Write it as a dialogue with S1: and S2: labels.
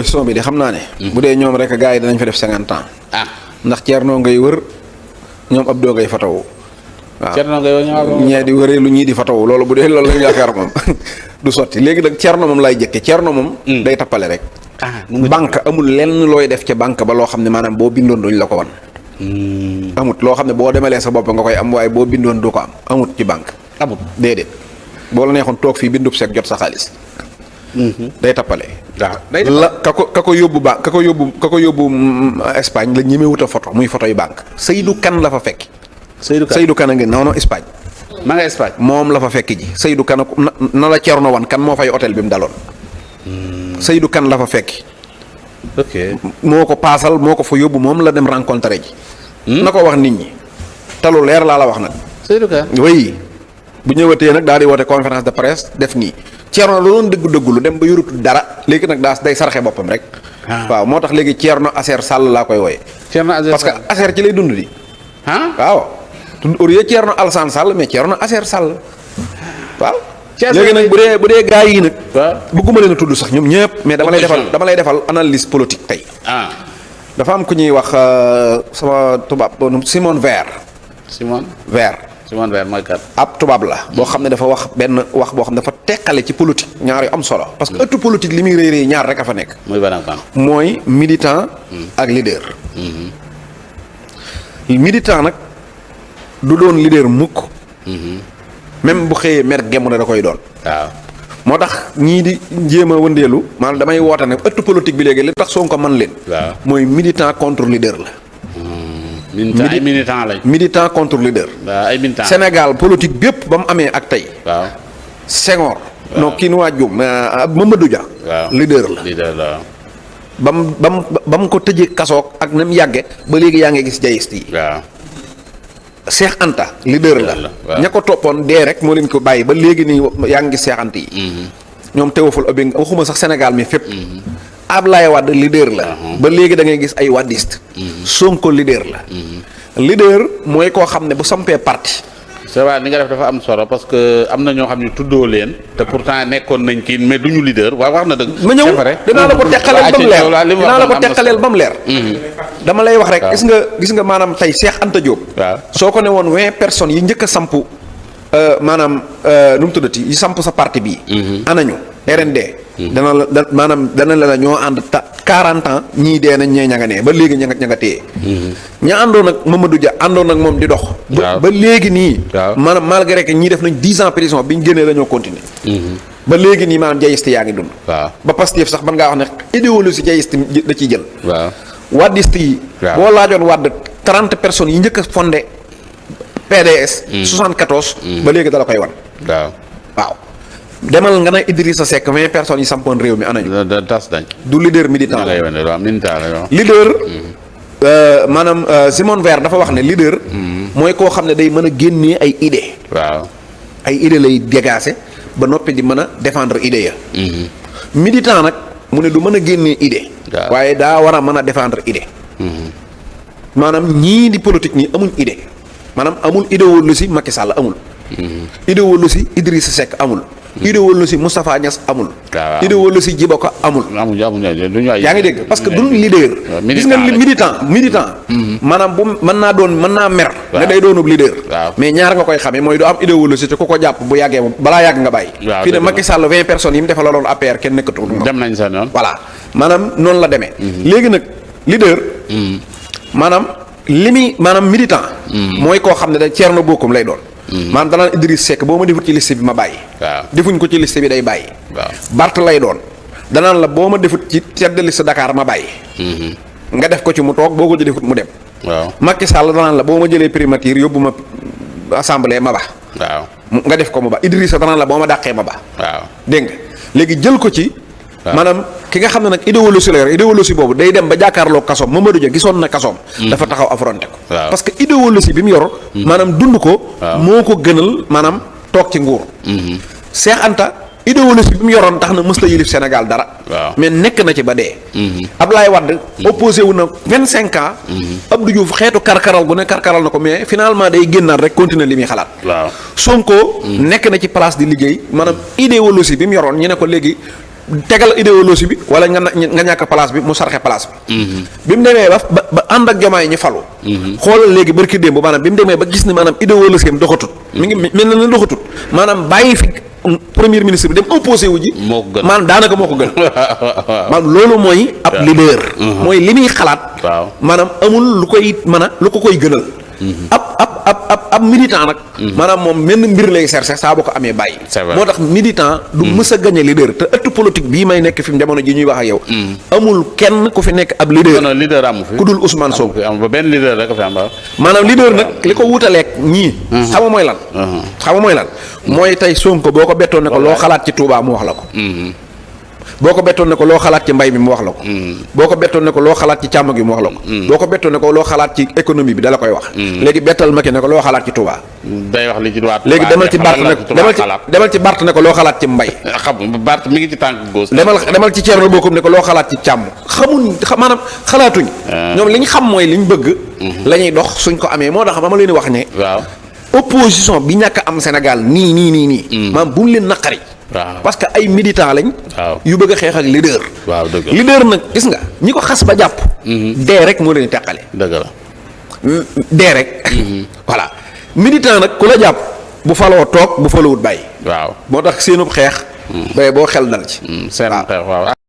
S1: son bi di xam naa ne. bu dee ñoom rek gars yi danañ fa def 50 ans.
S2: ah
S1: ndax Thierno ngay wër ñoom Abdou ngay fatawu. waaw
S2: Thierno ngay wër ñoom
S1: ñee di wëree lu ñii di fatawu loolu bu dee loolu lañ yaakaar moom du sotti léegi nag Thierno moom lay jëkke Thierno moom. day tappale rek. banque amul lenn looy def ca banque ba loo xam ne maanaam boo bindoon duñ la ko wan. amut loo xam ne boo demalee sa bopp nga koy am waaye boo bindoon du ko am amut ci banque. amut déedéet boo la neexoon toog fii bindub seeg jot sa xaalis. day tappale.
S2: waaw
S1: la ka ko yóbbu ba ka ko yóbbu Espagne la ñemewut a photo muy photo yu banque Seydou Kane la fa fekk. Seydou Kane a ngi noonu Espagne.
S2: ma nga Espagne
S1: moom la fa fekk ji Seydou Kane na la Thierno wan kan moo fay hôtel bi mu daloon. Seydou Kane la fa fekk.
S2: ok
S1: moo ko paasal moo ko fa yóbbu moom la dem rencontré ji. na ko wax nit ñi. talu leer laa la wax nag.
S2: Seydou Kane
S1: oui bu ñëwatee nag daal di woote conférence de presse def nii. Thierno la doon dëggu dem ba yorutul dara léegi nag day sarxe boppam rek. waaw moo tax léegi Thierno Aser Sall laa koy wooye.
S2: Thierno Aser
S1: parce que Aser ci lay dund di. waaw tudd au lieu Thierno Alassane Sall mais Thierno Aser Sall waaw. léegi nag bu dee gaa yi nag. bëgguma leen a tudd sax ñoom ñëpp. mais dama lay defal analyse politique tey. dafa am ku ñuy wax sama tubaab Simon Vert.
S2: Simon Vert mooy kat.
S1: ab tubaab la boo xam ne dafa wax benn wax boo xam ne dafa teqale ci politique ñaar yu am solo. parce que ëttu politique li muy rëy ñaar rek a fa nekk. mooy militant ak leader. militant nag du doon leader mukk. même bu xëyee mer gemm na da koy doon.
S2: waaw
S1: moo tax ñii di jéem a wëndeelu maanaam damay woote ne ëttu politique bi léegi li tax Sonko man leen.
S2: waaw
S1: mooy militant contre leader la.
S2: ay militant lañ.
S1: militant contre leader.
S2: ay militant
S1: Sénégal politique bépp ba mu amee ak tey.
S2: waaw
S1: Senghor. non kii nu waa Dioum Mamadou Dia.
S2: waaw
S1: leader la. ba mu ko tëjee kasoog ak na mu yàgge ba léegi yaa ngi gis jayist yi.
S2: waaw
S1: Cheikh Anta leader la. ña ko toppoon dee rek moo leen ko bàyyi ba léegi nii yaa ngi gis Cheikh Anta yi. ñoom Théophile Obiang waxuma sax Sénégal mi fépp. Ablaye Wade leader la. ba léegi da ngay gis ay wadiste. Sonko leader la. leader mooy koo xam ne bu sampee parti.
S2: c'est vrai ni nga def dafa am solo parce que am na ñoo xam ne tuddoo leen te pourtant nekkoon nañ kii mais duñu leader waaw wax na dëgg.
S1: ma ñëw dinaa la ko teqaleel ba mu leer dama lay wax rek. gis nga maanaam tey Cheikh Anta Diop.
S2: waaw soo
S1: ko ne woon 20 personnes yi njëkk a samp maanaam nu mu tuddati yi samp sa parti bii. anañu RND. dana la ñoo ànd 40 ans ñii dee nañ ñee ña nga nee ba léegi ña nga téye. ña àndoon ak Mamadou Dia àndoon ak moom di dox. ba léegi nii. maanaam malgré que ñii def nañ 10 ans prison bi ñu génnee dañoo continuer. ba léegi nii maanaam jayiste yaa ngi dund. ba Pastef sax mën ngaa wax ne idéologie jayiste da ciy jël. waddiste yi. boo laajoon wadd 30 personnes yi njëkk a fondé PDS. 74. ba léegi dala koy wan. waaw. demal nga ne Idrissa Seck 20 personnes yi sampoon réew mi anañu.
S2: tas dañ.
S1: du leader militant leader. maanaam Simon Vert dafa wax ne leader. mooy koo xam ne day mën a génnee ay idée.
S2: waaw
S1: ay idée lay dégager ba noppi di mën a défendre idée ya. militant nag mu ne du mën a génnee idée. waaye daa war a mën a défendre idée. maanaam ñii di politique ñi amuñ idée maanaam amul idéologie Macky Sall amul. idéologie Idrissa Seck amul. idéologie Moustapha Niass amul. idéologie Djibo Ka amul. yaa ngi dégg parce que duñ leader. gis nga militant. maanaam bu mën naa mer. ne day doonub leader. mais ñaar nga koy xamee mooy du am idéologie te ku ko jàpp bu yàggee moom balaa yàgg nga bàyyi. fii ne Macky Sall 20 personnes yi mu defaloon APR kenn nekkatul.
S2: dem nañ sa noonu.
S1: voilà maanaam noonu la demee. léegi nag leader. maanaam maanaam militant. mooy koo xam ne da Thierno Bocoum lay doon. maanaam danaan Idriss Seck boo ma defut ci liste bi ma bàyyi. defuñ ko ci liste bi day bàyyi. Bart lay doon danaan la boo ma defut ci tête de liste Dakar ma bàyyi. nga def ko ci mu toog boo ko ci defut mu dem. Macky Sall danaan la boo ma jëlee primature yóbbu ma assemblée ma ba. nga def ko mu ba Idrissa danaan la boo ma dàqee ma ba. dégg nga léegi jël ko ci. maanaam ki nga xam ne nag idéologie la yor idéologie boobu day dem ba jàkkaarloo kasoom Mamadou Dia gisoon na kasoom. dafa taxaw affronté ko. parce que idéologie bi mu yor. maanaam dund ko. moo ko gënal maanaam toog ci nguur. Cheikh Anta idéologie bi mu yoroon tax na mësta yilif Sénégal dara. mais nekk na ci ba dee. Ablaye Wade opposé wu na 25 ans. Abdou Diouf xeetu karkaral gu ne karkaral na ko mais finalement day génnaat rek continuer li muy xalaat. Sonko nekk na ci place di liggéey maanaam idéologie bi mu yoroon ñu ne ko léegi. tegal idéologie bi wala nga ñàkk place bi mu sarxe place bi. bi mu demee ba ànd ak Diomaye ñi falu. xoolal léegi barki démb maanaam bi mu demee ba gis ni maanaam idéologie am doxatut. mi ngi mel na doxatut maanaam bàyyi fi premier ministre bi dem opposé wu ji.
S2: moo ko gën
S1: maanaam daanaka moo ko gën. maanaam loolu mooy ab leader. mooy li muy xalaat.
S2: waaw
S1: maanaam amul lu koy mën a lu ko koy gënal. ab militant nag. maanaam moom menn mbir lay chercher saa boo ko amee bàyyi. moo tax militant du mës a gagné leader te ëttu politique bii may nekk fi mu jamono ji ñuy wax ak yow. amul kenn ku fi nekk ab leader.
S2: non leader amu fi
S1: ku dul Ousmane Sonko.
S2: am ba benn leader rek fi am ba.
S1: maanaam leader nag li ko wutaleeg ñii. xam nga mooy lan. xam nga mooy lan. mooy tey Sonko boo ko bettoon ne ko loo xalaat ci Touba mu wax la ko. boo ko bettoon ne ko loo xalaat ci mbay mi mu wax la ko. boo ko bettoon ne ko loo xalaat ci càmm gi mu wax la ko. boo ko bettoon ne ko loo xalaat ci économie bi dala koy wax. léegi bettal ma ki ne ko loo xalaat ci Touba.
S2: day wax li ci waat.
S1: léegi demal ci Bart ne demal ci Bart ne ko loo xalaat ci mbay.
S2: xam Bart mi ngi ci tànk góos.
S1: demal ci Thierno Bocoum ne ko loo xalaat ci càmm maanaam xalaatuñ. ñoom li ñu xam mooy li ñu bëgg. la ñuy dox suñ ko amee moo tax ma leen di wax ne.
S2: waaw
S1: opposition bi ñàkk am Sénégal nii. maanaam bu mu leen naqari.
S2: waaw
S1: parce que ay militants lañ.
S2: waaw
S1: yu bëgg a xeex ak leader.
S2: waaw dëgg la
S1: leader nag gis nga ñi ko xas ba jàpp. dee rek moo leen di teqale.
S2: dëgg la
S1: dee rek. voilà militant nag ku la jàpp bu faloo toog bu falowut bàyyi.
S2: waaw
S1: moo tax seenub xeex. bay boo xel dal ci.
S2: seen xeex waaw.